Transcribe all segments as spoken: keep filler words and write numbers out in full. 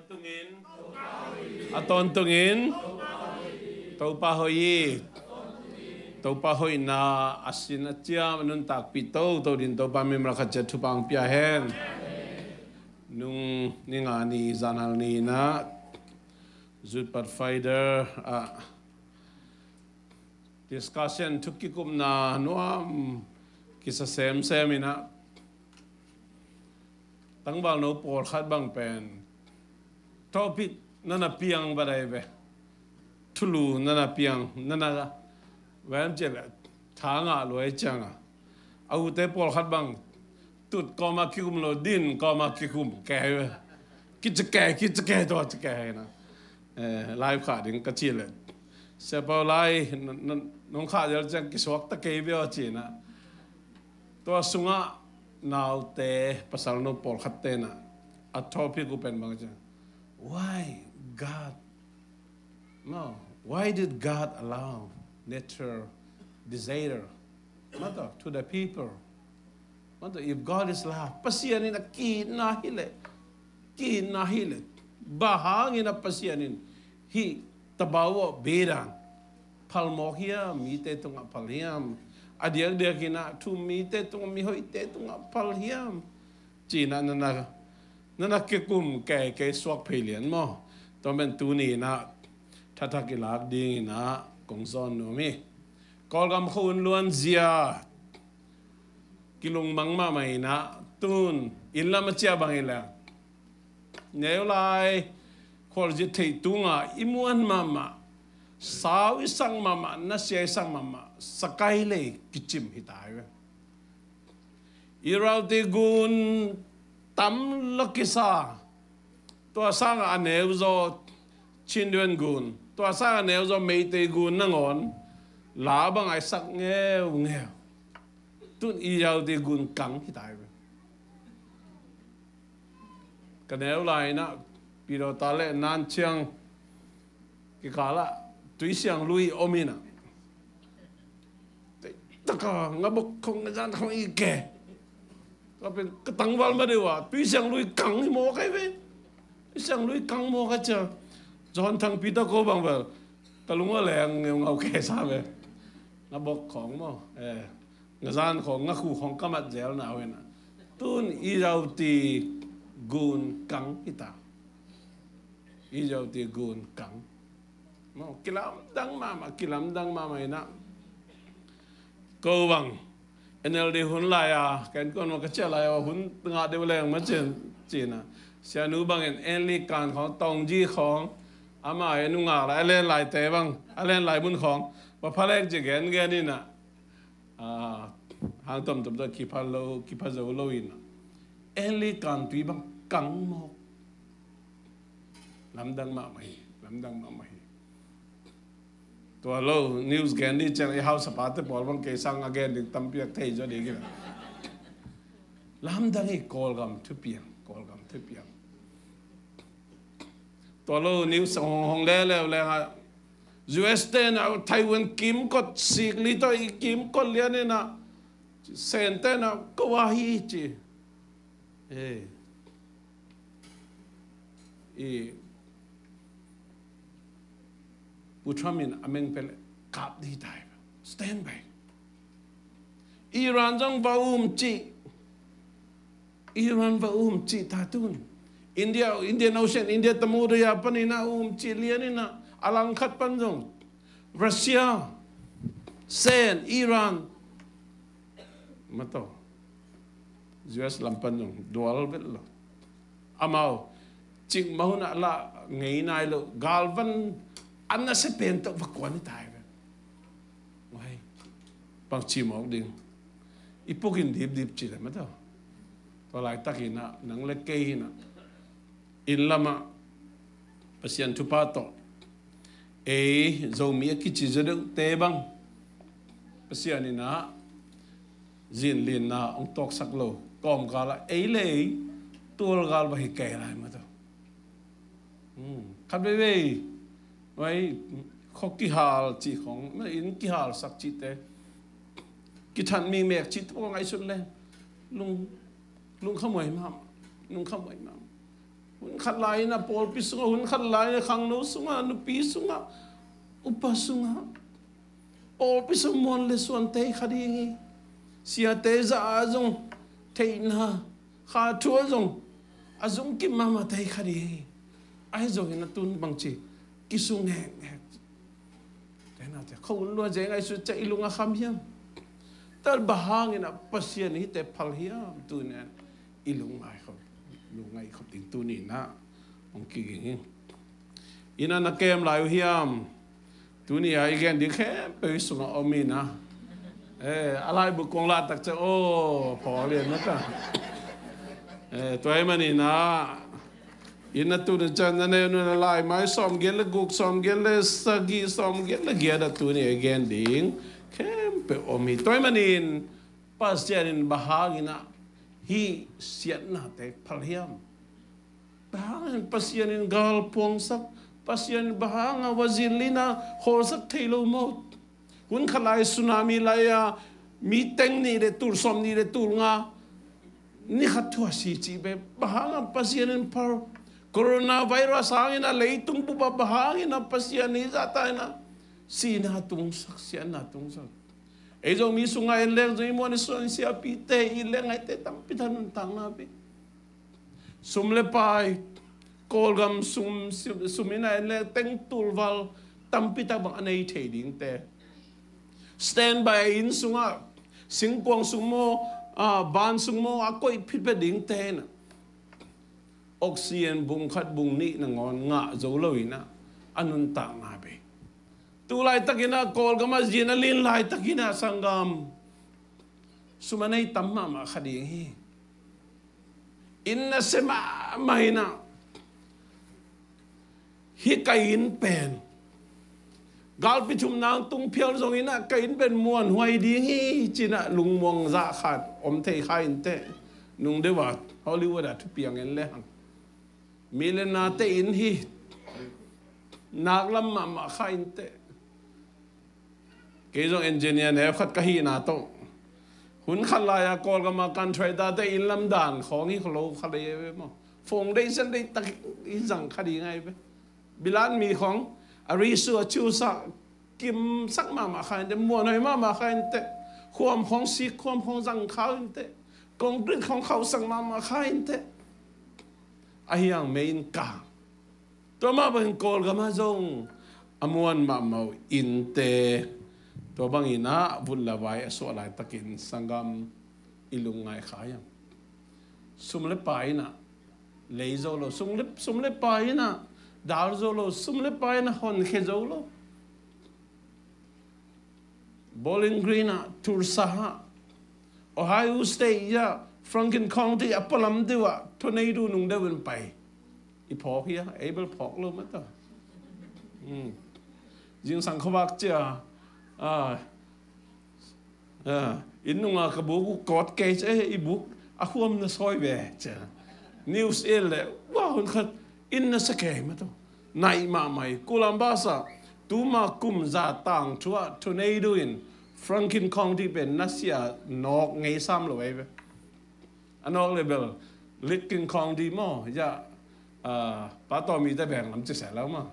Tungin, a tawntungin Topa hoih hi. Topa hoihna a sin a ciam a nuntakpih toto dingin Topa mimal khat ciat thupha hong pia hen. Nung ni nga ni zanhal ni-in ah Youth Pathfinder ah discussion, thu kikupna nuam kisa semsem in ah, tangvalno pawlkhat bang pen topic na na piang va dai ve. Thulu na na piang, na na, va em cih leh tha ngah lua hi ciang a, a ute pawlkhat bang tut kawm a kikum lo, din kawm a kikum kei ve. Kici kei, kici kei, tua ci kei na. Eh, live khah ding ka cih leh, Sia Pau, lai n-, n-, nong khah zel ciang kisuak ta kei ve aw ci na. Tua sungah naute, pasalno pawlkhat te na, a topic uh pen bang ciang, why God, no, why did God allow natural disaster, mata, to the people? Mata, if God is love, Pasian in a ki-itna hi leh, ki-itna hi leh, bang hangin a Pasian in hih tabau aw bedan phal mawk hiam? Mite tungah phal hiam? A diakdiak in ah thu mite tungah, mihoihte tungah phal hiam? Ci na, na na, na na kikum kei, kei suak phei lian maw. Tua pen tuni in ah thathak i lak ding in ah kong zawn nuam hi. Kawlgam khua hun luanzia kilungmang mahmah in ah, tun inn lam a ciah bang hi leh, neu lai khualzin theih tungah i muan mahmah, sau i sak mahmah, nasia i sak mahmah Sagaing Lei kicim hi ta hi ve. Irrawaddy gun tam lua kisa. Tua sangah a neu zaw Chindwin gun, tua sangah a neu zaw Meitei gun nangawn la bang a i sak ngeungeu. Tun Irrawaddy gun kang hi ta hi ve. Ka neu lai in ah Pidawta le Nanciang kikal ah tuisiang lui om in ah, taka ngabok khong, ngazan khong i ke. Ka pen ka tangval ma deuh ah tuisiang lui kang hi mawk hi ve. Tuisiang lui kang mawk a cia. John Thang Peter ko bang bel ka lung a leng ngeungau kei sa ve. Ngabok khong maw, eh, ngazan khong, ngakhu khong ka mat zelna uh in ah, tun Irrawaddy gun kang hi ta. Irrawaddy gun kang. Maw, kilamdang mahmah, kilamdang mahmah in ah. Ko bang N L D hun lai-a, ken kon ma ka ciah lai-a hun ngah deuh leng ma cin, cin ah, sianu bangin Enli kan khong, Tongji khong, ama e nungak lai, a len laite bang, a len lai mun khong va pha leng ci gengen in ah, ah, hang tomtom tawh kipha lo, kipha zo lo in ah, Enli kan tui bang kang mawk. Lamdang mahmah hi, lamdang mahmah hi. Tua lo, news gen ding ciang i hausapate pawl bang kei sang a gen ding tampi a thei zaw ding hi. Lamdang hi, Kawlgam thupiang, Kawlgam thupiang. Tua lo, news hong, hong leuleu leng ah, U S te na Taiwan kimkot sik li tawh i kimkot lian in ah, Sen te na ko a hi ci. Eh. I Pu Trump in a meng pia leh kap ding hi ta hi. Stand by. Iran zong va um cih. Iran va um cih ta tun. India, Indian Ocean, India Tamuda ya pan in a um cih lian in ah, a langkhat pan zong Russia, Sen, Iran. Mataw. U S lam pan zong dual vet lo. Amau cikmah hun ah lah ngei nai lo. Galvan a nasia pen tawh va kuan hi ta hi ve. Wai. Bang ci mawk ding. I pukin dipdip ci le mataw. Tua laitak in ah, nang le kei in ah, inn lamah Pasian thupha tawh ei Zomi a kici zaw deuhte bang Pasian in ah zinlinna hong tuaksak lo. Kawmgal ah ei le ei tualgal va hi kei lai mataw. Hmm. Khat veivei, vai, khuak kihal cih khong, inn kihalsak cihte, kithat mikmek cihte ngaihsut le lung, lungkhamhuai mahmah, lungkhamhuai mahmah. Hun khat lai-in a pawlpi sungah, hun khat lai-in a khangno sungah, nupi sungah, upa sungah, pawlpi sung muan le suan tei kha ding hi. Siate zah ah zong theihna, kha thu ah zong a zungkim mahmah tei kha ding hi. Ahi zongin a tun bangci kisu ngekngek. Tenate khawh un lua zeng ai su ca i lung a kham hiam? Tal bang hangin a Pasian hite phal hiam? Tuni-in i lungngai khop, lungngai khop ding tuni-in ah hong kiging hi. Ina na kem lai uh hiam? Tuni a i gen ding khempeuh i sungah om ina. Eh, a laibu kong lahtak ciang, oh, phawk lian mata. Eh, tua ahih manin ah, ina tuni ciang na neih uh na laimai sawmgiat le guk, sawmgiat le sagih, sawmgiat le giat a tuni a i gen ding khempeuh om hi. Tua ahih manin Pasian in bang hangin ah hih siatnate phal hiam? Bang hangin Pasian in gal puangsak, Pasian in bang hangin a va zin lina hawlsak thei lo maw? Hun khat lai tsunami lai-a mi teng nih le tul sawm nih le tul nga ni khat thuah si cih bek bang hangin Pasian in phal? Coronavirus hangin a leitung bup ah bang hangin a Pasian in zahtak in a sihna tungsak, siatna tungsak? Ei Zomi sungah en leng zong i muan i suan siapite, i leng aite tampi tak nuntakna bek. Sum le pai, Kawlgam sum, sum, sum in a en le teng tulval tampi tak bang a nei thei dingte. Standby inn sungah, singkuang sung maw, ah, van sung maw, a koih phitphit dingte in ah oxygen bung khat bung nih nangawn ngah zo lo in ah a nuntakna bei. Tu laitakin ah Kawlgam ah zin a lin laitakin ah sanggam, sum a nei tam mahmah kha ding hi. Inn nasia mahmah in ah, hih ka inn pen galpi thumna tung phial zongin ah ka inn pen muanhuai ding hi, ci-in ah lungmuang zah khat om thei kha inteh. Nung deuh a Hollywood ah thupiang en le hang. Millionaire-te inn hi. Naklam mahmah kha inteh. Kei zong engineer neu khat ka hihna tawh, hun khat lai-a Kawlgam a contractor-te inn lam dan khawng hi kha lo kha lei ve maw. Foundation deihtak hi zang kha ding ahi ve. Bilan mi khawng a risu a ciusak kimsak mahmah kha inteh, muanhuai mahmah kha inteh. Khuam khawng sik, khuam khawng zang kha inteh. Concrete khawng khauhsak mahmah kha inteh. Ahi hang mei in kang. Tua mah bangin Kawlgam ah zong a muan mahmah uh innte, tua bangin ah vut le vai a suah laitakin sanggam i lungngai kha hiam? Sum le pai in ah lei zo lo, sum le, sum le pai in ah dal zo lo, sum le pai in ah honkhia zo lo. Bowling Green ah, Tulsa ah, Ohio State ah, Franklin County a pualam deuh ah tornado nung deuh in pai. I phawk hi a, ei bel phawk lo mata. Hmm. Zingsang khuavak cia, ah, ah, inn nunga ka buk uh kawt kei cia, eh, i buk a huam na sawi ve cia. News el le, wah, hun khat inn na sa kei mata. Naih mahmah hi. Columbus ah tuma kum za tangthu ah tornado in Franklin County pen nasia nawk ngei sam lo ahi ve. A nawk le bel Licking County maw, ya, ah, Pa Tawmite beng lam ci seh lo maw.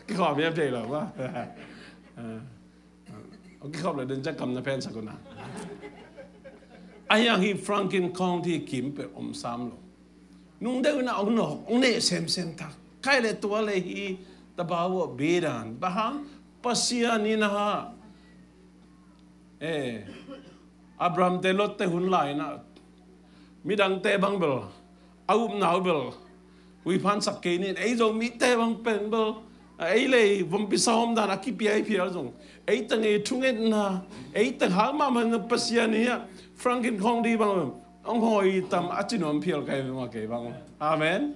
Kikhawm hiam thei lo maw. Ah. Kikhop le den ca kam na phen sak un a. Ahi hang hi Franklin County kim peuh om sam lo. Nung deuh in a hong nawk, hong neh semsem tak. Khai le tua le hi tabau a bidan. Bang hang Pasian in a ha. Eh, Abraham te Lot te hun lai in a midangte bang bel a upna uh bel huiphansak kei nin, ei Zomite bang pen bel, a, ei lei vompi sawm dan a kipia i phial zong, ei teng ei thungetna, ei teng hak mahmah na Pasian hi a, Franklin County bang bel hong hawi tam a ci nuam phial kai bang a kei bang. Amen.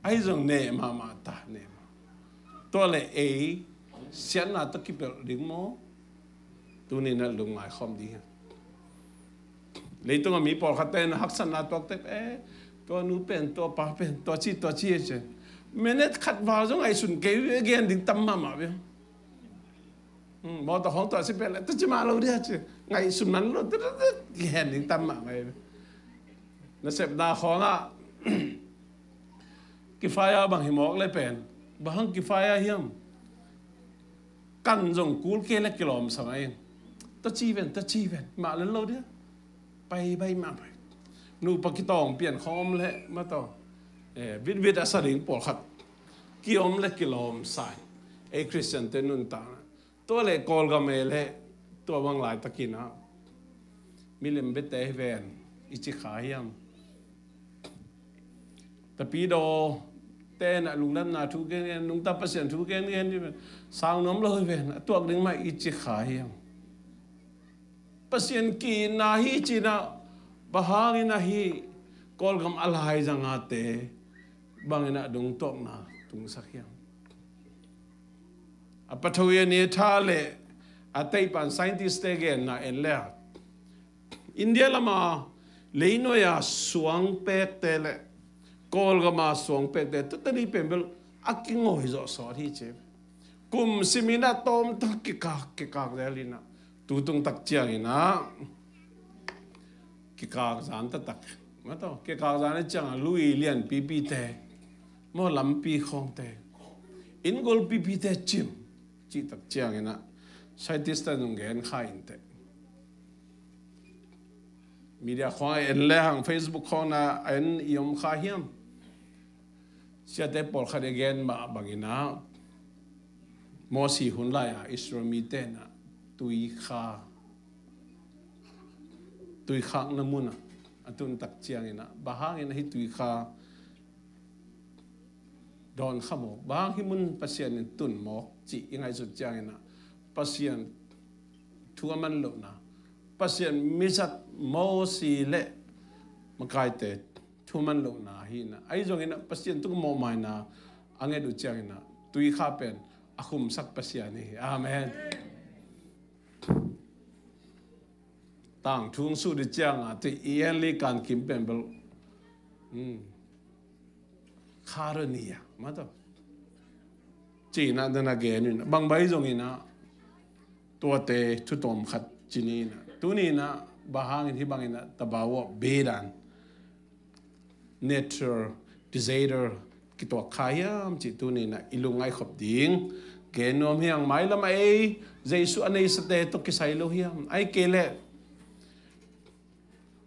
Ahi zong neh mahmah ta, neh mahmah. Tua le ei siatna tawh kipelh ding maw? Tuni na lungngai khawm ding hi. Leitungah mi pawlkhatte na haksatna tuakte, eh, tua nu pen, tua pa pen, tua ci, tua ci, ci. Minute khat val zong ngaihsun kei ve, gen ding tam mahmah ve. Hmm, mawtaw khawng tua ci pen le, tua ci mah lo dia ci. Ngaihsun man lo, tua, tua, tua, gen ding tam mahmah ve. Nasepna khawngah kifaya bang hi mawk le pen, bang hang kifaya hiam? Kan zong kul kei le kilawm sa mai in. Ta ci ven, ta ci ven, mah len lo dia. Pai bai mah pai. Nupa kitawng pian khawng om le mah tawh, eh, vitvit a sa ding pawlkhat ki-om le kilawm sa in. Ei Khristiante nuntakna tua le Kawlgam ei le tua bang laitakin ah milim bete hi ven i ci kha hiam? Tapidaw tenah lungdamna thu gen gen, nungta Pasian thu gen gen hi ven. Sang nuam lo hi ven, a tuak ding mah i ci kha hiam? Pasian ki-itna hi cinah, bang hangin ahi Kawlgam a laizangate bangin ah dongtuakna tungsak hiam? A pathoia ni tha le a teipan scientist te genna en le a, India lama leinuaia suang pekte le Kawlgama suang pekte tuta ni pen bel a kingawi zawh sawt hi ci. Kum simin a tawmtak kikak kikak lelinah, tutung tak ciangin ah kikak zan taktak. Mataw, kikak zan a ciangah lui lianpipite, maw, lampi khawngte, inngol pipite cim cihtak ciangin ah scientist a nung gen kha inteh. Media khawng a en le hang, Facebook khawng a en i om kha hiam? Siate pawlkhat i gen mah bangin ah Mosi hun lai-a Israel mite in ah tuikha, tuikhakna munah a tun tak ciangin ah, bang hangin ahi tuikha dawn kha mawk, bang hang hih mun Pasian in tun mawk cih i ngaihsut ciangin ah, Pasian thu a man lohna, Pasian mizat Mosi le makaite thu a man lohna hi in ah, ahi zongin ah Pasian tung mawhmaina a nget uh ciangin ah tuikha pen a khumsak Pasian hi. Amen. Tangthung sut i ciangah tui i en li kan kim pen bel, hmm, kha rua ni a, mataw, cinah dana gen in ah, bang bai zongin ah tuate thutawm khat ci ni in ah, tuni in ah bang hangin hih bangin ah tabau awh bedan, natural disaster kituak kha hiam cih tuni in ah i lungngaih khop ding gen nuam hi hang. Mailam ah ei Jesu a neisate tawh kisai lo hiam? Ahih kei leh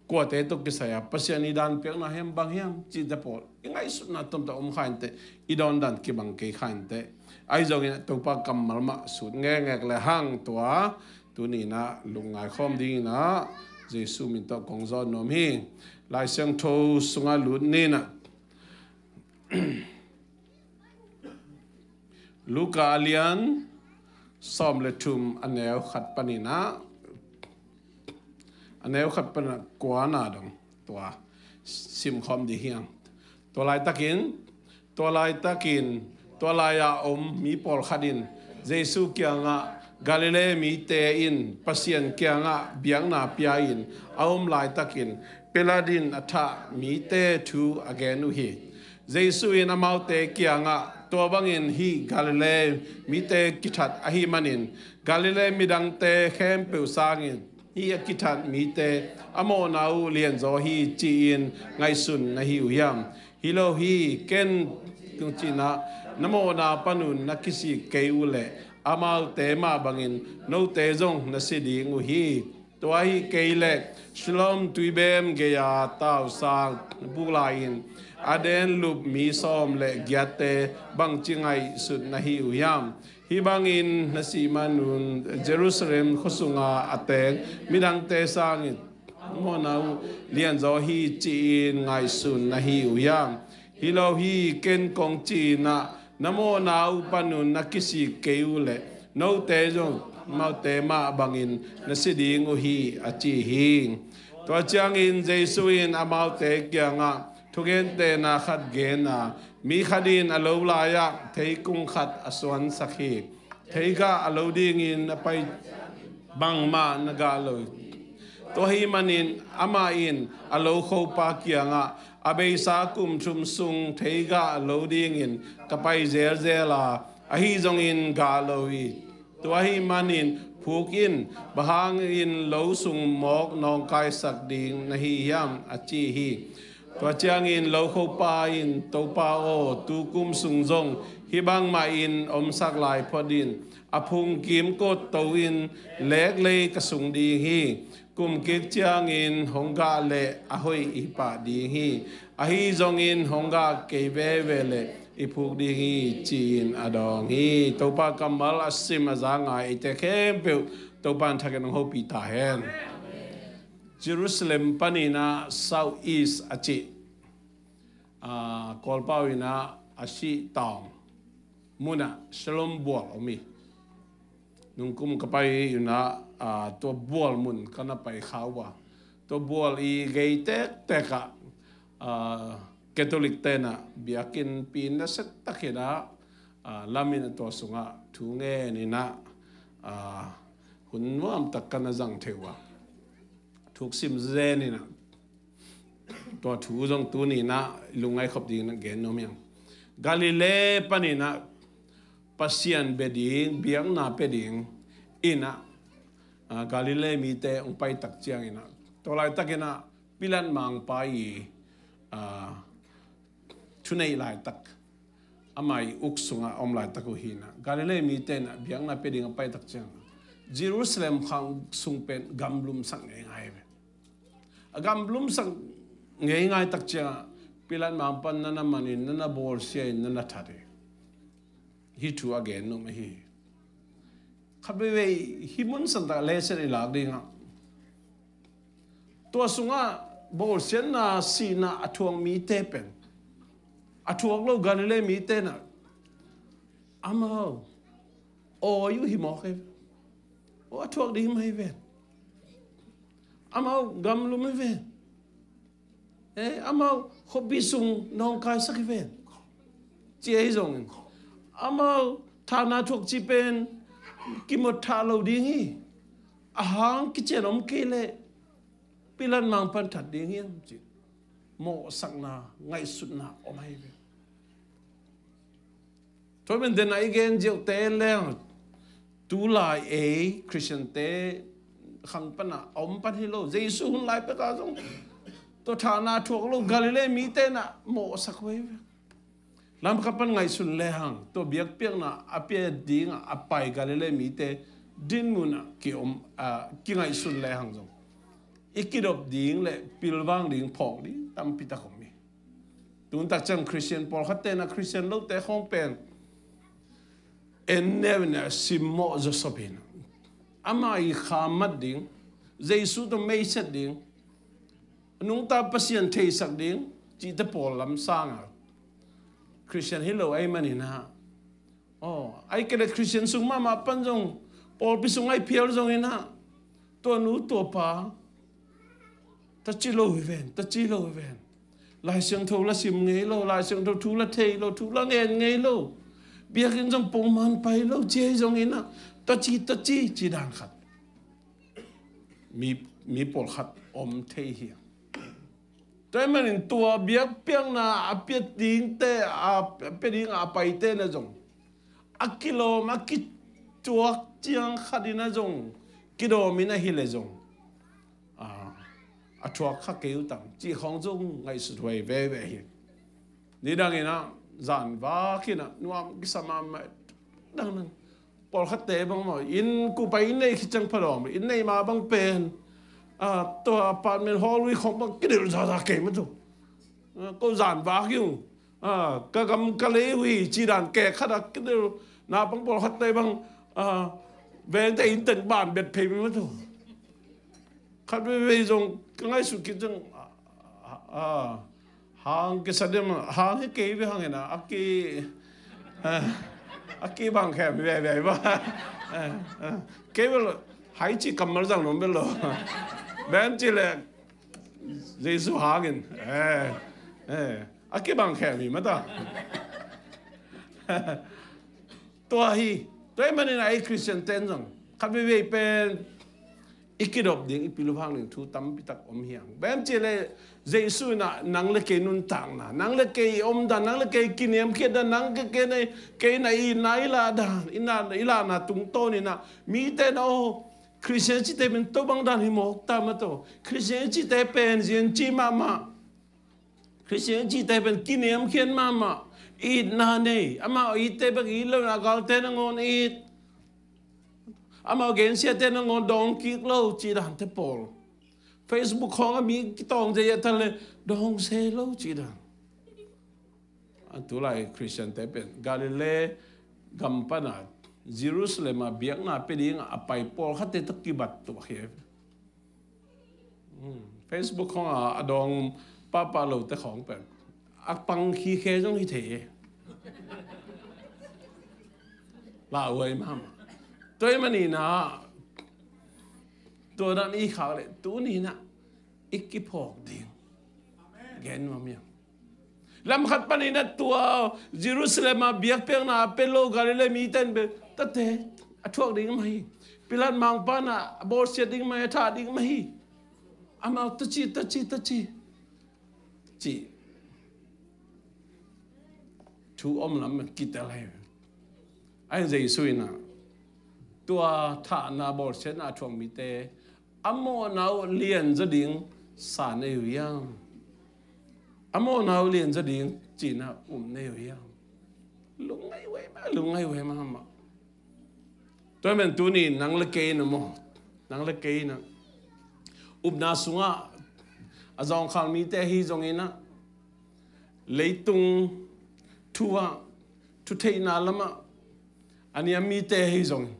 kuate tawh kisai a Pasian i dan piakna hiam, bang hiam cihte pawl i ngaihsutna tuamtuam om kha inteh, i dawndan kibang kei kha inteh. Ahi zongin Topa kammal mah sut ngekngek le hang, tua tuni in ah lungngai khawm dingin ah Jesu min tawh kong zawn nuam hi. Lai Siangtho sungah lut ni in ah, Luka a lian sawm le thum, a neu khat panin ah, a neu khat panin ah kuana dong, tua simkhawm ding hi hang. Tua laitakin, tua laitakin, tua lai-a om mi pawlkhat in Jesu kiangah, Galilee mite in Pasian kiangah biakna pia-in a om laitakin Pilat in a thah mite thu a gen uh hi. Jesu in amaute kiangah, tua bangin hih Galilee mite kithat ahih manin Galilee midangte khempeuh sangin hih a kithat mite a mawhna uh lianzaw hi ci-in ngaihsun na hi uh hiam? Hi lo hi, ken tung cinah na mawhna panun na kisik kei uh leh amaute mah bangin note zong na si ding uh hi. Tua ahih kei leh Siloam tuibem gei-a tausang buk lai-in a den lup mi sawm le giatte bangci ngaihsut na hi uh hiam? Hih bangin na sih manun Jerusalem khuasunga a teng midangte sangin na mawhna uh lianzaw hi ci-in ngaihsun na hi uh hiam? Hi lo hi, ken kong cinah na mawhna uh panun na kisik kei uh leh note zong amaute mah bangin na si ding uh hi, a ci hi. Tua ciangin Jesu in amaute kiangah thugentehna khat gen a, mi khat in a lo lai-ah theikung khat a suansak hi. Theigah a lo dingin a pai, bangmah na gah lo hi. Tua ahih manin amah in a lokhopa kiangah, a beisa kum thum sung theigah a lo dingin ka pai zelzel a, ahi zongin gah lo hi. Tua ahih manin Phuk in, bang hangin lo sung mawk nawngkaisak ding na hi hiam? a ci hi. Tua ciangin lokhopa in, Topa aw, tu kum sung zong hih bangmah in omsak lai phot in, a phung kimkot to in, leklei ka sung ding hi. Kum kik ciangin hong gah leh a hoih i pah ding hi. Ahi zongin hong gah kei veve leh i phuk ding hi, ci-in a dawng hi. Topa kammal a sim a za ngai eite khempeuh Topa in thakin hong hopih ta hen. Jerusalem panin ah South East a cih, ah, Kawlpau in ah a sih tawng munah Shalom bual om hi. Nungkum ka pai in ah, ah, tua bual mun ka na pai kha uh a, tua bual i gei tektek ah, ah, Catholic te in ah biakinnpi nasia takin ah, ah, lam in ah tua sungah thu ngen in ah, ah, hun nuam tak ka na zang thei uh a, thuk sim zen in ah, tua thu zong tuni in ah lungngai khop ding in ah gen nuam hi hang. Galilee panin ah Pasian bia ding, biakna pia ding in ah, ah, Galilee mite hong pai tak ciangin ah, tua laitak in ah Pilat mangpa i, ah, thuneih laitak, ama i uk sungah a om laitak uh hi in ah, Galilee mite in ah biakna pia ding a pai tak ciang, Jerusalem khang sung pen gamlumsak ngeingai ve. A gamlumsak ngeingai tak ciangah Pilat mangpa in na na man in, na na bawlsia in, na na that hi. Hih thu a gen nuam ahi hi. Khat veivei hih mun santak lesson i lak dingah, tua sungah bawlsiatna, sihna a thuak mite pen, a thuak lo Galilee mite in ah, amau awi uh hi mawk hi ve. Aw, a thuak ding mah hi ve. Amau gamlum hi ve. Eh, amau khuapi sung nawngkaisak hi ve, ci ahi zongin, amau thahna thuak cih pen kimawk thah lo ding hi. A hang kician om kei leh Pilat mangpa in that ding hiam, ci mawhsakna, ngaihsutna om ahi ve. Tua pen den a i gen ziauhte leng, tulai ei Khristiante khang pan a om pan hi lo. Jesu hun lai pek a zong tua thahna thuak lo Galilee mite in ah mawhsak uh hi ve. Lamkhat pan ngaihsun lehang, tua biakpiakna a pia dingah a pai Galilee mite dinmun ah kiom, ah, kingaihsun lehang zong i kidop ding le pilvang ding, phawk ding tampi tak om hi. Tun tak ciang Khristian pawlkhatte in ah Khristian lote khawng pen en neu in ah simmawh zawsop hi in ah, ama i kha mat ding, Jesu tawh meiset ding, nungta Pasian theisak ding cihte pawl lam sangah Khristian hi lo ahih manin ah, aw, ahih kei leh Khristian sung mahmah pan zong, pawlpi sung a i phial zongin ah, tua nu tua pa taci lo hi ven, taci lo hi ven. Lai Siangtho la sim ngei lo, Lai Siangtho thu la thei lo, thu la ngen ngei lo. Biakinn zong pongman pai lo, ci ahi zongin ah, taci, taci, ci dan khat mi, mi pawlkhat om thei hi. Tua ahih manin tua biakpiakna a pia dingte, a pia ding a paite in ah zong a kilawm, a kituak ciang khat in ah zong kidawm in ahi leh zong, a, a thuak kha kei uh tam cih khawng zong ngaihsut huai veve hi. Nidang in ah zan vak in ah nuam kisa mahmah, dangdang. Pawlkhatte bang maw, inn kupa inn nei khit ciang pha dawm, inn nei ma bang pen, a, tua apartment hall ui khawng bang kidel zaza kei mah tu. A, ko zan vak hi ung. A, ka gam ka lei ui ci dan kek khat a kidel na bang pawlkhatte bang, a, vengte inn teng ban bet phei mah tu. Khat veivei zong ka ngaihsut khit ciang, a, a, a, hang kisa diam, hang hi kei ve hang hi na, a ki, a, a ki bang khem hi veve ba. A, a, kei ve lo, hai ci kammal zang nuam ve lo. Ben ci le, Jesu hangin, e, e, a ki bang khem hi mah ta. Tua hi, tua ahih manin a ei Khristian ten zong khat veivei pen i kidop ding, i pilvang ding thu tampi tak om hi hang. Bang hang hiam cih leh Jesu in ah nang le kei nuntakna, nang le kei omdan, nang le kei kiniamkhiatdan, nang le kei, kei na itna i lahdan, i na, i lahna tungtawn in ah mite in ah, aw, Khristian cihte pen tua bang dan hi mawk ta maw, tua Khristian cihte pen zing ci mahmah. Khristian cihte pen kiniamkhiat mahmah, itna nei, amau itte bek it lo in a galte nangawn it, amau gensiate nangawn dawng kik lo cih dante pawl. Facebook khawng ah mi kitawng zia ta leh dawng se lo cih dan. A tulai Khristiante pen Galilee gam pan a Jerusalem ah biakna pia ding a pai pawlkhatte tawh kibat tuak hi. Hmm, Facebook khawng ah a dawng pahpah lote khawng pen a pang khikhe zong hi thei e. Lauhuai mahmah. Tua ahih manin ah tua dan i khak leh tuni in ah i kiphawk ding gen nuam hi hang. Lam khat panin ah tua Jerusalem ah biakpiakna a pia lo Galilee mite in bel tate a thuak ding mah hi. Pilat mangpa in ah a bawlsiat ding mah hi, a thah ding mah hi. Amau tua ci, tua ci, tua ci, ci thu om lam kitel hi. Ahi zong Jesu in ah tua thahna bawlsiatna a thuak mite a mawhna uh lianzaw ding sa nei uh hiam? A mawhna uh lianzaw ding cihna um nei uh hiam? Lungngai huai mah, lungngai huai mahmah. Tua ahih manin tuni nang le kei in ah maw, nang le kei in ah upna sungah a zawngkhal mite ahi zongin ah, leitung thu ah, thu theihna lamah a niam mite ahi zongin,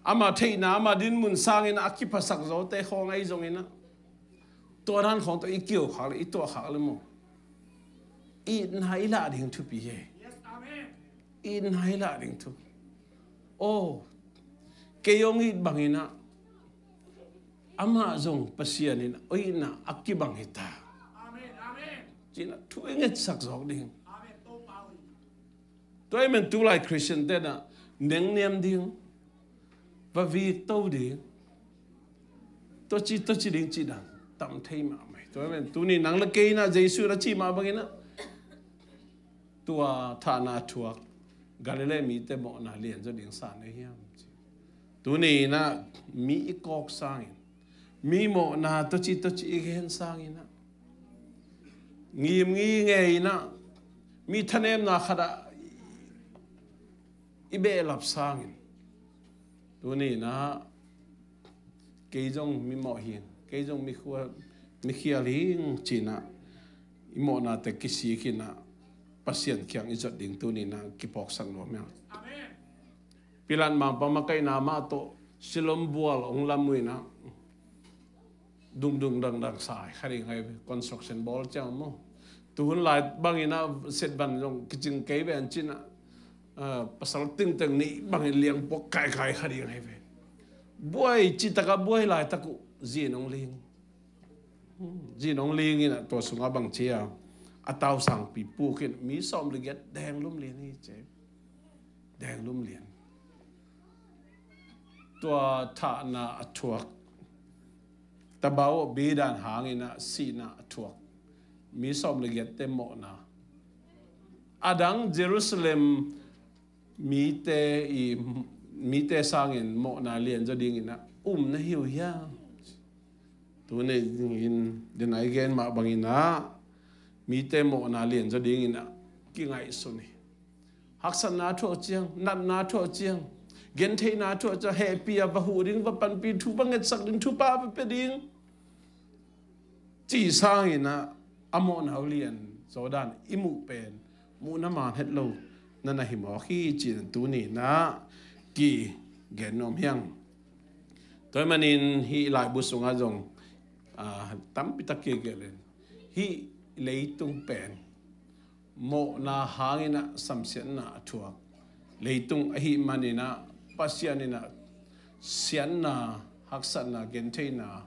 ama theihna, ama dinmun sangin a kiphasak zawte khawng ahi zongin ah, tua dan khawng tawh i kio khak leh, i tuah khak leh maw, itna i lah ding thupi hi. Itna i lah ding thupi. Aw, kei hong it bangin ah amah zong Pasian in a itna a kibang hi ta cih in ah thu i ngetsak zawk ding. Tua ahih manin tulai Khristiante in ah nengniam ding, va vik to ding, tua ci, tua ci ding cih dan tam thei mahmah hi. Tua ahih manin tuni nang le kei in ah Jesu in a cih mah bangin ah tua thahna a thuak Galilee mite mawhna lianzaw ding sa nei hiam? Tuni in ah mi i kawk sangin, mi mawhna tua ci, tua ci i gen sangin ah, ngim ngi ngei in ah, mi thanemna khat ah i behlap sangin, tuni in ah kei zong mi mawh hing, kei zong mi khua, mi khial hing ci in ah i mawhnate kisik in ah Pasian kiang i zuat ding tuni in ah kipawksak nuam hi hang. Pilat mangpa makaihna mah tawh Siloam bual hong lam uh in ah dungdung dangdang sa kha ding ahi ve. Construction bawl ciang maw, tuhun lai bangin ah setvan zong kicing kei ve an ci in ah, ah, pasal tingteng nih bangin liangpuak kaikai kha ding ahi ve. Buai citak a buai laitak uh zin hong ling. Hmm, zin hong ling in ah tua sungah bang ci a, a tausangpi puk in mi sawm le giat deng lum lian hi ci. Deng lum lian. Tua thahna a thuak, tabau a bidan hangin ah sihna a thuak mi sawm le giatte mawhna, a dang Jerusalem mite i, mite sangin mawhna lianzaw dingin ah um na hi uh hiam? Tuni in, den a i gen mah bangin ah mite mawhna lianzaw dingin ah kingaihsun hi. Haksatna a thuak ciang, natna a thuak ciang, gentheihna a thuak ciang, hehpih a va huh ding, va panpih, thu va ngetsak ding, thupha va pia ding, cih sangin ah a mawhna uh lianzaw dan i muh pen muhna man het lo na na hi mawk hi, ci in tuni in ah kigen nuam hi hang. Tua ahih manin hih laibu sungah zong, ah, tampi tak kigelh in, hih leitung pen mawhna hangin ah samsiatna a thuak leitung ahih manin ah Pasian in ah siatna, haksatna, gentheihna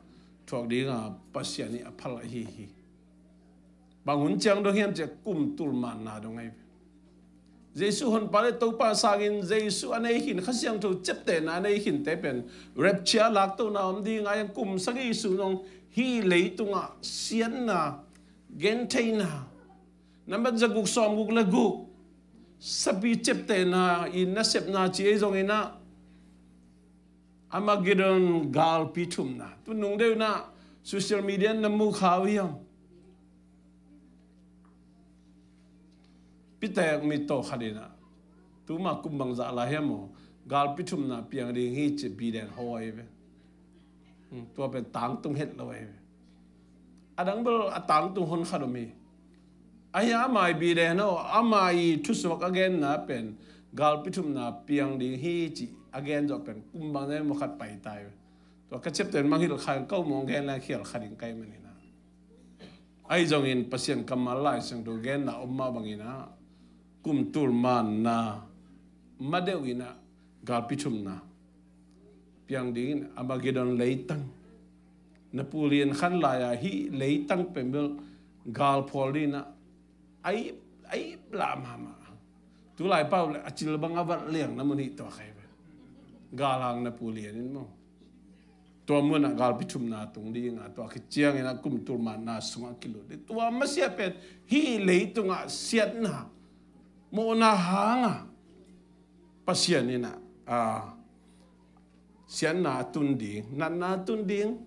thuak ding a Pasian ii a phal ahi hi. Bang hun ciang dong hiam cih leh kum tul manna dong ahi ve. Jesu honpa le Topa sangin Jesu a nei khin, Kha Siangtho ciaptehna a nei khinte pen rapture laktohna om ding a, kum sagih sung zong hih leitungah siatna, gentheihna, nambat zaguk sawmguk le guk, sapi ciaptehna in nasepna ci ei zongin ah, Armageddon galpi thumna. Tu nung deuh in ah social media na mu kha uh hiam? Pitek mit tawh khat in ah, tuma kum bangzah lai hiam maw, galpi thumna piang ding hi ci biden hawi ve. Hmm, tua pen tangtung het lo ahi ve. A dang bel a tangtung hon khat om hi. Ahi a, ama i biden haw, ama i thusuak a genna pen galpi thumna piang ding hi ci a gen zawh pen kum bang nem maw khat pai tai ve. Tua ka ciaptehna mangngilh kha in, ko mawng gen lai khial kha ding ka hih manin ah. Ahi zongin Pasian kammal Lai Siangtho genna om mah bangin ah, kum tul manna ma deuh in ah galpi thumna piang dingin Armageddon leitang, Napoleon khan lai-a hih leitang pen bel galphual dingin ah a ip, a ip lah mahmah. Tulai pau le a cil bang a vat liang na mun hih tua khai ve. Galhang Napoleon in maw, tua munah galpi thumna tung ding a, tua khit ciangin a kum tul manna sungah kilut ding. Tua masiah pen hih leitungah siatna, mawhna hanga Pasian in ah, a, siatna a tun ding, natna a tun ding,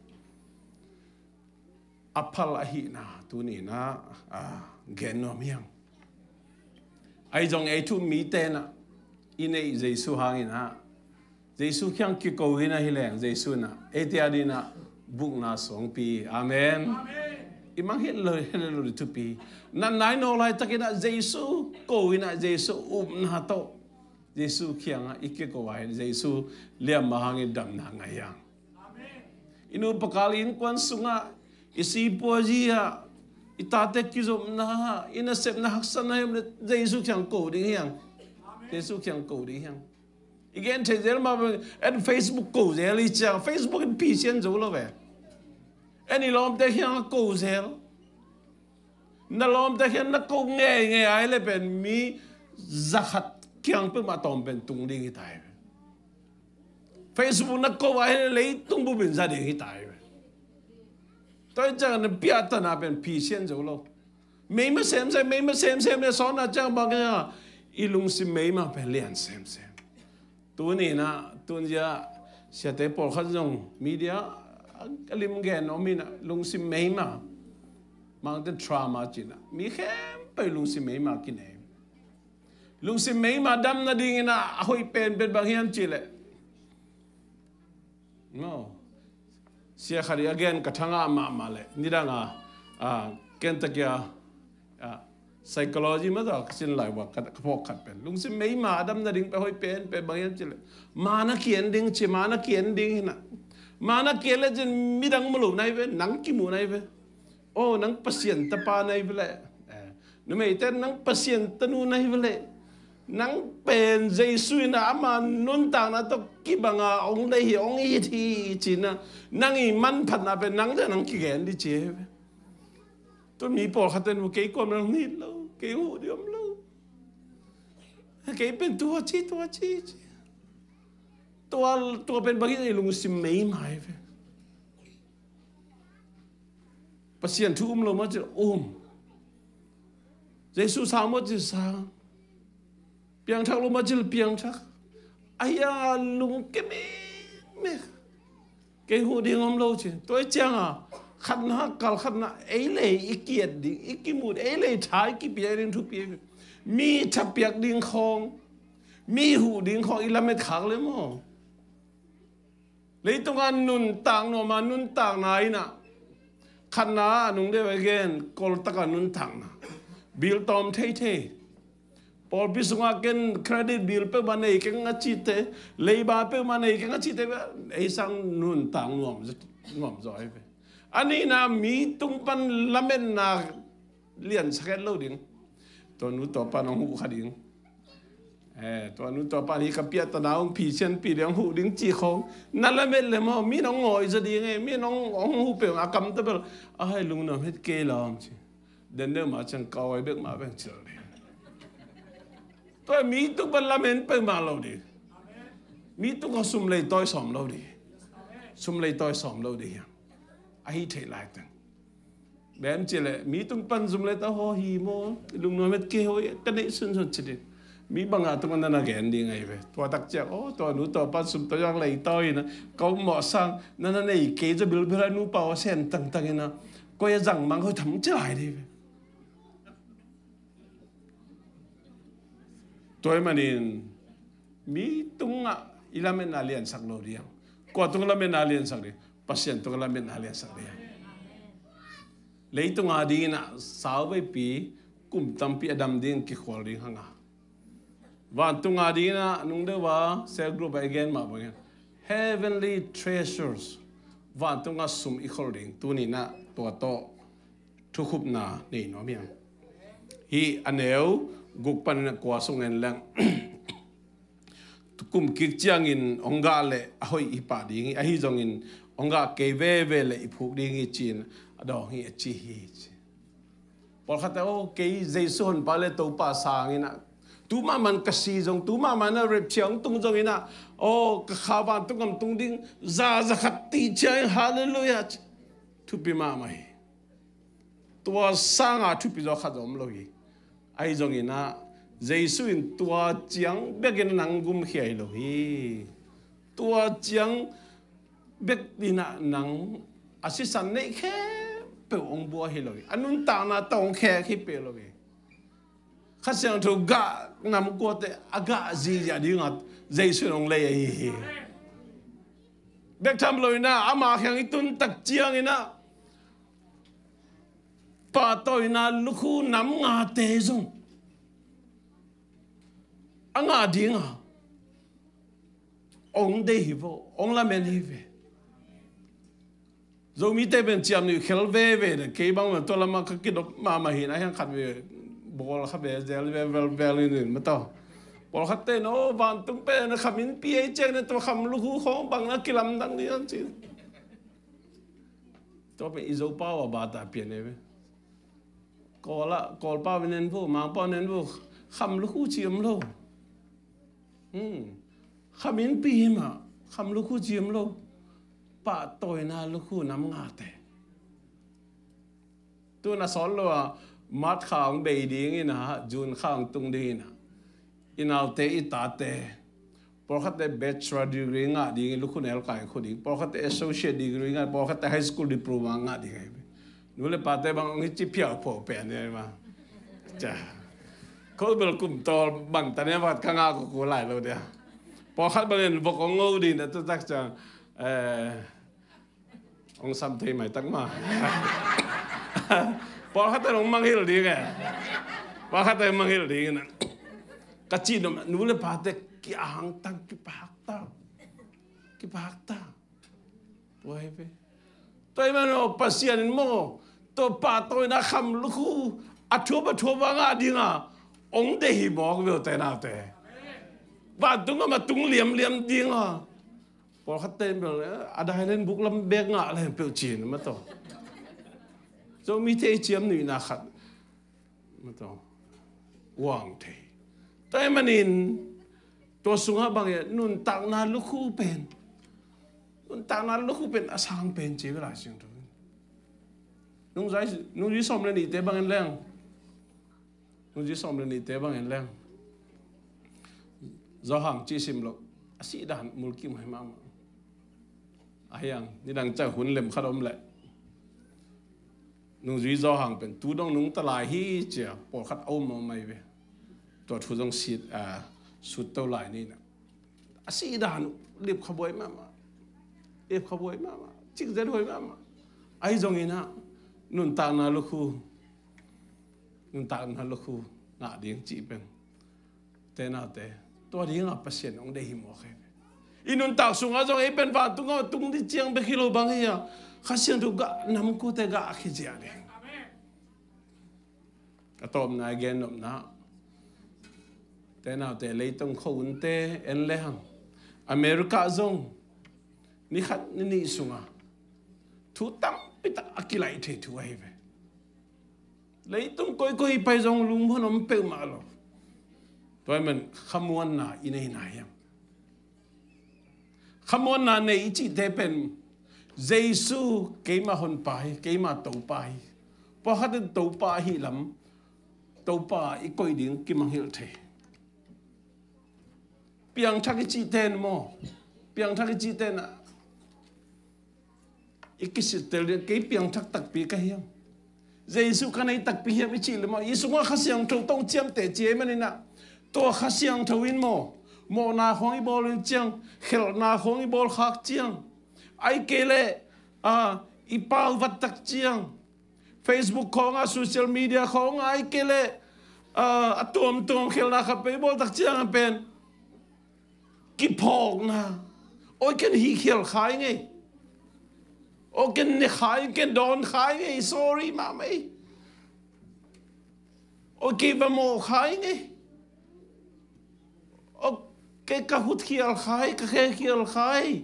a phal ahihna tuni in ah, a, gen nuam hi hang. Ahi zong ei thu um mite in ah, i neih Jesu hangin ah, Jesu kiang kiko in ah hi leng, Jesu in ah eite adingin ah bukna suangpi. Amen. Amen. I mangngilh lo, hel lo ding thupi. Natna i nawk laitakin ah Jesu ko in ah, Jesu upna tawh Jesu kiangah i kiko a, Jesu liamma hangin damna ngah hi hang. I nupa kal innkuan sungah, i sipuazi ah, i tate kizopna ah, i nasepna haksatna hi om leh Jesu kiang ko ding hi hang. Jesu kiang ko ding hi hang. I gen thei zel mah bang, en Facebook ko zel hi ciang, Facebook in phisian zo lo ve. En i lawmte kiangah ko zel. Na lawmte kiang na ko ngeingei a hi leh pen mi zakhat kiang peuhmah tawm pen tung ding hi ta hi ve. Facebook na ko a hi leh leitung bup in za ding hi ta hi ve. Tua hi ciang na piahtana pen phisian zo lo. Meima semsem, meima semsem le sawtna ciang bang kiang a, i lungsim meima pen lian semsem. Tuni in ah, tun zia siate pawlkhat zong media a lim gen om in ah, lungsim meima, mangte trauma ci in ah, mi khempeuh lungsim meima kinei. Lungsim meima dam nadingin ah a hoih penpen bang hiam cih leh, no, sia khat i a gen ka thangah mahmah leh, nidang a, a, ken takia, a, psychology mah tawh ka sin lai uh a, ka, ka phawk khat pen lungsim meima a dam nading pen hoih penpen bang hiam cih leh, ma na ki-en ding ci, ma na ki-en ding hi in ah. Ma na ki-en lecin midang mu lo na hi ve, nang kimu na hi ve. Oh, nang Pasian tapa na hi ve leh. Eh, numeite, nang Pasian tanu na hi ve leh. Nang pen Jesu in ah ama nuntakna tawh kibang a hong deih hi, hong it hi ci in ah, nang i manphatna pen nang le nang kigen ding ci hi ve. Tua mi pawlkhat ten, kei kuamah nang it lo, kei huh ding om lo. Kei pen tua ci, tua ci, ci. Tua, tua pen bang hiam cih leh lungsim meima hi ve. Pasian thu um lo mah cih leh um. Jesu sang mah cih leh sang. Piangthak lo mah cih leh piangthak. Ahi a lungkia mekmek. Kei huh ding om lo ci. Tua hi ciang a, khatna, kal khatna, ei le i ki-et ding, i kimut, ei le tha i kipia ding thupi. Mi thapiak ding khawng, mi huh ding khawng i lamet khak leh maw, leitungah nuntak nuam a nuntakna in ah, khatna a nung deuh a gen, koltak a nuntakna. Bil tawm theithei. Pawlpi sungah ken credit bil peuhmah nei keng a cihte, leiba peuhmah nei keng a cihte, ei sang nuntak nuam, nuam zaw hi ve. A nihna, mi tung pan lametna liansak het lo ding. Tua nu tua pa in hong huh kha ding. Eh, tua nu tua pa in hih ka piahtana hong phisianpih ding, hong huh ding cih khawng na lamet leh maw, mi in hong ngawi zaw ding e, mi in hong, hong huh peuh a kam ta bel, a hai lungnuam het kei lawm ci. Den deuh mah ciang kawai bek mah beng cil ding. Tua mi tung pan lamen peuhmah lo ding. Mi tung kong sum lei tawi sawm lo ding. Sum lei tawi sawm lo ding hiam? Ahi theih lai teng. Bem ci le, mi tung pan sum lei tawi haw hi maw? Lungnuam et kei haw, ka neih sunsun ci ding. Mi bangah tung na na gen ding ahi ve. Tua tak ciang, aw, tua nu tua pa sum tawi zong lei tawi na, ka um mawh sang, na na nei kei zaw bilbil a, nu pa aw sen tangtang ina, koi a zang mang hoi tham ci lai ding ve. Tua ahih manin mi tungah i lametna liansak lo ding. Kua tung lametna liansak ding? Pasian tung lametna liansak ding. Leitung a dingin ah sauveipi kum tampi a dam ding kikhual ding hang a, vantung a dingin ah nung deuh a cell group a i gen mah bangin heavenly treasures, vantung a sum i khol ding. Tuni in ah tua tawh thukhupna nei nuam hiam? Hih a neu guk panin a kua sung en leng, kum kik ciangin hong gah leh a hoih hi pah ding hi, ahi zongin hong gah kei veve leh i phuk ding hi ci-in a dawng hi a ci hi ci. Pawlkhatte, aw, kei Jesu honpa leh Topa sangin ah, tu mahmah in ka si zong, tu mahmah in a rapture hong tung zongin ah, aw, ka kha vantung gam tung ding, za, za khat tih ciangin, halleluiah ci. Thupi mahmah hi. Tua sanga thupi zaw khat zong om lo hi. Ahi zongin ah Jesu in tua ciang bekin nang gumkhia hi lo hi. Tua ciang bek in ah nang a sisan neih khempeuh hong bua hi lo hi. A nuntakna tawh hong khek hi peuh lo hi. Kha Siangtho gah nam kuate a gah zihziah dingah Jesu in hong lei ahi hi. Bek tham lo in ah ama kiang i tun tak ciangin ah pahtawina lukhu nam ngate zong a ngah dinga hong deih hi vo, hong lamen hi ve. Zomite pen ciamnuih khel veve de, kei bang tua lamah ka kidop mahmah hi na, hiang khat ve bawl kha ve zel ve vel vel in in mataw. Pawlkhatte in, aw, vantung pen a kham innpi ei ciang na tua kham lukhu khawng bang na kilamdang ding an ci. Tua pen i Zopa uh a bata pian ei ve. Kawl ah, Kawl pau in en vo, Mang pau in en vo, kham lukhu ci om lo. Hmm. Kham innpi hi mah, kham lukhu ci om lo. Pahtawina lukhu nam ngate. Tu na sawt lo a, March kha hong bei ding in ah, June kha hong tung ding in ah, i naute, i tate, pawlkhatte bachelor degree ngah ding hi, lukhu nelkai khu ding. Pawlkhatte associate degree ngah, pawlkhatte high school diploma ngah ding hi. Nu le pate bang hong hi ci phiau pho pen hi ma. Ca. Ko bel kum tawl bang ta ne vat ka ngah ko ko lai lo dia. Pawlkhat bangin vok hong ngo ding na tu tak ciang, eh, hong sam thei mai tak ma. Pawlkhatte hong mangngilh ding e. Pawlkhatte hong mangngilh ding in ah. Ka cih nuam, nu le pate ki-angtang, kipahakta. Kipahakta. Tua hi ve. Tua hi man aw, Pasian in maw, tua pahtawina kham lukhu a thuap a thuap a ngah dinga hong deih hi mawk ve ute naute. Vantung gam a tung liamliam dinga. Pawlkhatte in bel, eh, a dai len buk lam bek ngah leng peuh cin mataw. Zomite i ciamnuihna khat mataw uang thei. Tua ahih manin tua sungah bang hiam, nuntakna lukhu pen, nuntakna lukhu pen a sang pen ci ve Lai Siangtho in. Nungzui, nungzui sawm le nihte bangin leng, nungzui sawm le nihte bangin leng, Zawhang cih sim loh a sih dan mulkimhuai mahmah. A hiang nidang ciang hun lem khat om leh, nungzui Zawhang pen tu dong nungta lai hi ci-a pawlkhat a um mahmah hi ve. Tua thu zong sit, a, sut to lai ni na. A sih dan uh lipkhabuai mahmah. Lipkhabuai mahmah. Cikzet huai mahmah. Ahi zongin ah nuntakna lukhu, nuntakna lukhu ngah ding cih pen, te naute, tua dinga Pasian hong deih hi mawk hi. I nuntak sungah zong ei pen vantung a tung ding ciang bek hi lo bang hi a, Kha Siangtho gah nam kuate gah a khia ziah ding. A tawpna a gen nopna, te naute, leitung khuahunte en le hang, America zong ni khat ni nih sungah thu tampi tak a kilaih thei thu ahi ve. Leitung koikoi pai zong lungmuan om peuhmah lo. Tua ahih manin khamuanna i neihna hiam? Khamuanna nei i cihte pen Jesu keima honpa hi, keima Topa hi. Pawlkhat in Topa ahi lam, Topa i koih ding kimangngilh thei. Piangthak i cihte in maw, piangthak i cihte in ah i kisittel ding, kei piangthak takpi ka hiam? Jesu ka nei takpi hiam i cih leh maw, i sungah Kha Siangtho tawh ciamteh ci ahih manin ah, tua Kha Siangtho in maw, mawhna khawng i bawl in ciang, khelhna khawng i bawl khak ciang, ahih kei leh, ah, i pau vat tak ciang, Facebook khawngah, social media khawngah, ahih kei leh, ah, a tuamtuam khelhna khat peuh i bawl tak ciang a pen kiphawkna. Oi, ken hih khial kha ing ei. Oi, ken ne kha ing, ken dawn kha ing ei. Sorry mahmah ei. Oi, kei va mawh kha ing ei. Oi, kei ka khut khial kha ei, ka khe khial kha ei.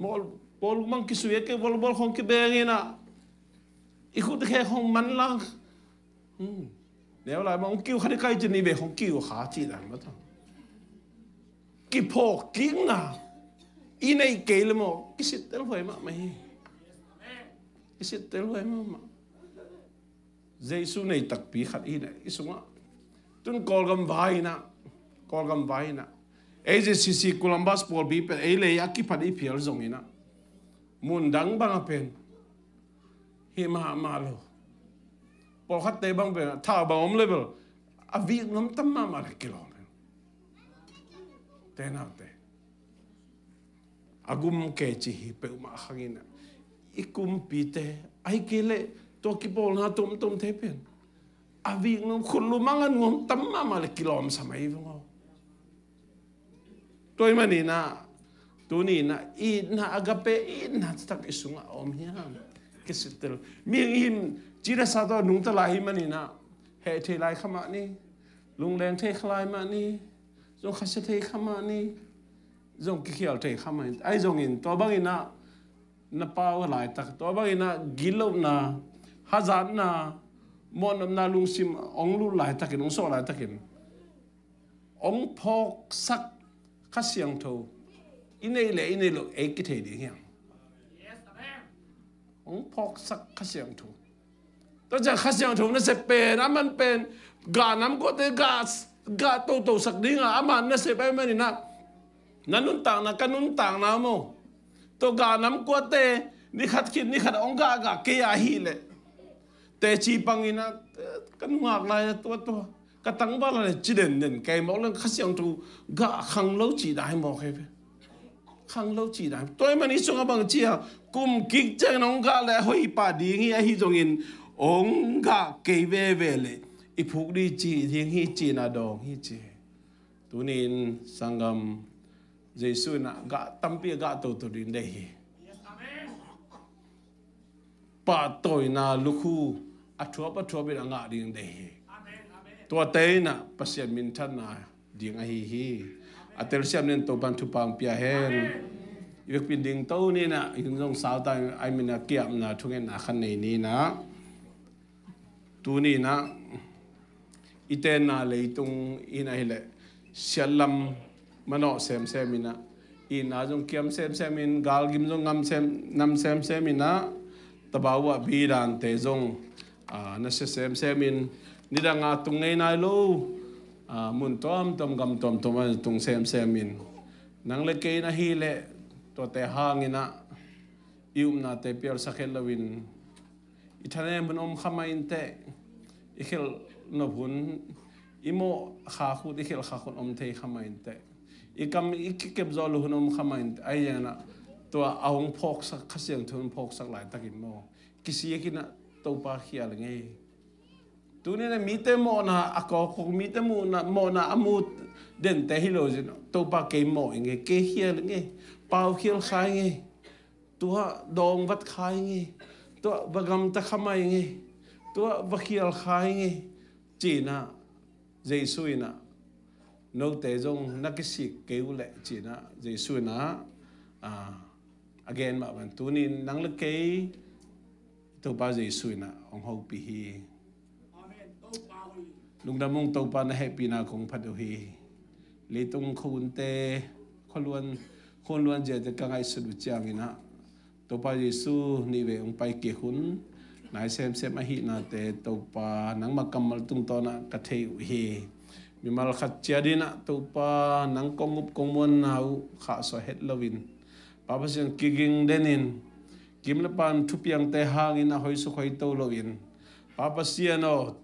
Mawl, bawlung mang kisui a, kei volleyball khawng kibeng in ah, i khut i khe khawng manlang. Hmm. Neu lai mah hong kiu kha ding ka hi ci, ni ve hong kiu kha ci dan mah ta. Kiphawk kikna i neih kei leh maw, kisittel huai mahmah hi. Kisittel huai mahmah. Jesu nei takpi khat i hi na i sungah. Tun Kawlgam vai in ah, Kawlgam vai in ah, A J C C Columbus pawlpi pen ei lei a kipat i phial zong in ah, mun dang bang a pen hi mahmah lo. Pawlkhatte bang pen ah, thau bang om leh bel a vik nuam tam mahmah leh kilawm. Te naute, a gum kei ci hi peuhmah khang in ah, i kumpite, ahih kei leh tua kipawlna tuamtuamte pen a vik nuam, khut lum a nga nuam tam mahmah leh kilawm sa mai vong aw. Tua ahih manin ah, tuni in ah, itna, agape itna taktak i sungah a om hiam? Kisittel. Mihing i hih ci leh sa tawh nungta lai ahih manin ah, heh thei lai kha mah ni, lungleng thei kha lai mah ni, zong khasia thei kha mah ni, zong kikhial thei kha mah ni. Ahi zongin tua bangin ah na pau laitak, tua bangin ah gitlohna, hazatna, mawhnopna lungsim hong lut laitakin, hong suak laitakin, hong phawksak Kha Siangtho i neih leh i neih loh ei kithei ding hiam? Hong phawksak Kha Siangtho. Tua ciang Kha Siangtho nasep pen, aman pen gah nam kuate gah, gah totosak ding a, aman nasep ahih manin ah, na nuntakna, ka nuntakna maw, tua gah nam kuate ni khat khit ni khat hong gahgah kei a hih leh, teci pang in ah, ka nungak lai a tua tua, ka tangval a leh ci denden kei mawk leng, Kha Siangtho gah khang lo cih dan hi mawk hi ve. Khang lo cih dan. Tua ahih manin i sungah bang ci a, kum kik ciangin hong gah leh hoih pah ding hi, ahi zongin hong gah kei veve leh i phuk ding ci ding hi, cihna dawng hi ci. Tuni in sanggam, Jesu in ah gah tampi a gah toto ding deih hi. Pahtawina lukhu a thuap a thuap in a ngah ding deih hi. Tuate in ah Pasian minthanna ding ahi hi. A telsiam nin Topan thupha hong pia hen. I vekpi in dingto ni in ah, i hun zong sau ta in, ahih manin ah kiamna thungetna khat nei ni in ah. Tuni in ah, i tenna leitung in ahih leh siatlam manawh semsem in ah, itna zong kiam semsem in, galgim zong ngam sem, nam semsem in ah, tabau ah bidante zong, ah, nasia semsem in, nidang a tung ngei nai lo, ah, mun tuamtuam, gam tuamtuam ah tung semsem in, nang le kei in ahih leh tuate hangin ah i upnate pialsak het loin, i thanem hun om kha mah inteh, i khelh nop hun, i mawh khak hun, i khelh khak hun om thei kha mah inteh, i kam i kikep zawh loh hun om kha mah inteh, ahi zongin ah tua a hong phawksak, Kha Siangtho in phawksak laitakin maw, kisikin ah Topa khial ngei. Tuni in ah mite mawhna a kawkkawk, mite muhna, mawhna a mu dente hi lo zin, Topa kei mawh ing ei, kei khial ing ei, pau khial kha ing ei. Tua dawng vat kha ing ei, tua va gamta kha mah ing ei, tua va khial kha ing ei, ci-in ah Jesu in ah, note zong na kisik kei uh leh, ci-in ah Jesu in ah, ah, a gen mah bang tuni in nang le kei Topa Jesu in ah hong hopih hi. Amen. Topa hoih. Lungdam ung Topa, na hehpihna kong phat uh hi. Leitung khuahunte, khualuan, khualuan ziate ka ngaihsut uh ciangin ah, Topa Jesu nih vei hong pai kik hun, nai semsem ahihnate Topa nangmah kammal tungtawn ah ka thei uh hi. Mimal khat ciat in ah Topa nang kong up kong muanna uh khahsuah het loin, Pa Pasian, kiging denin, kim le pan thupiangte hangin a hoisuk hoito loin, Pa Pasian aw,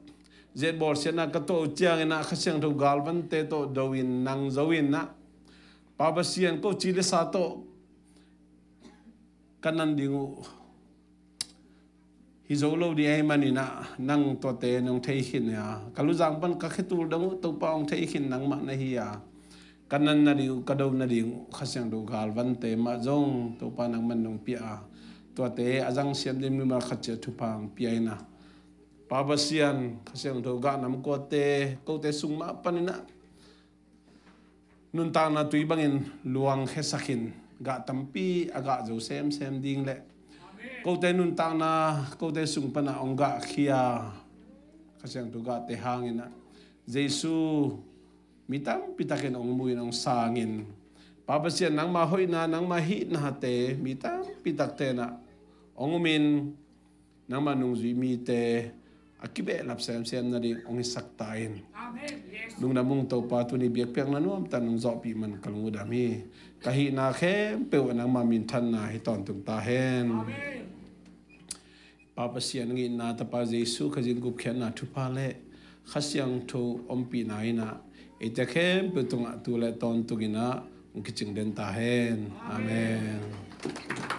zet bawlsiatna ka tuah uh ciangin ah Kha Siangtho galvante tawh do in nang zo in ah, Pa Pasian, ko ci le sa tawh ka nan ding uh hi zo lo ding ahih manin ah nang tuate nong thei khin a, ka luzang pan ka khetul dong uh Topa hong thei khin nangmah na hi a, ka nan nading uh, ka do nading uh Kha Siangtho galvante mah zong Topa nangman nong pia a, tuate a zang siam ding mimal khat ciat thupha hong pia in ah, Pa Pasian, Kha Siangtho gah nam kuate kote sung mah panin ah nuntakna tui bangin luang khiasak in, gah tampi a gah zo semsem ding le kote nuntakna kote sung pan ah hong gahkhia Kha Siangtho gahte hangin ah Jesu mi tampi takin hong mu in hong sang in, Pa Pasian, nangma hoihna, nangma hihnate mi tampi takte in ah hong um in, nangma nungzui mite a kibehlap semsem nading hong hisak ta in. Amen. Yes. Lungdam ung Topa, tuni biakpiakna nuamtak nong zawhpih man ka lungdam hi. Ka hihna khempeuh ah nangma minthanna hi tawntung ta hen. Amen. Pa Pasian, a itna Tapa Jesu Khazih in gupkhiatna thupha le Kha Siangtho ompihna in ah eite khempeuh tungah tu le tawntung in ah hong kicing den ta hen. Amen. Amen.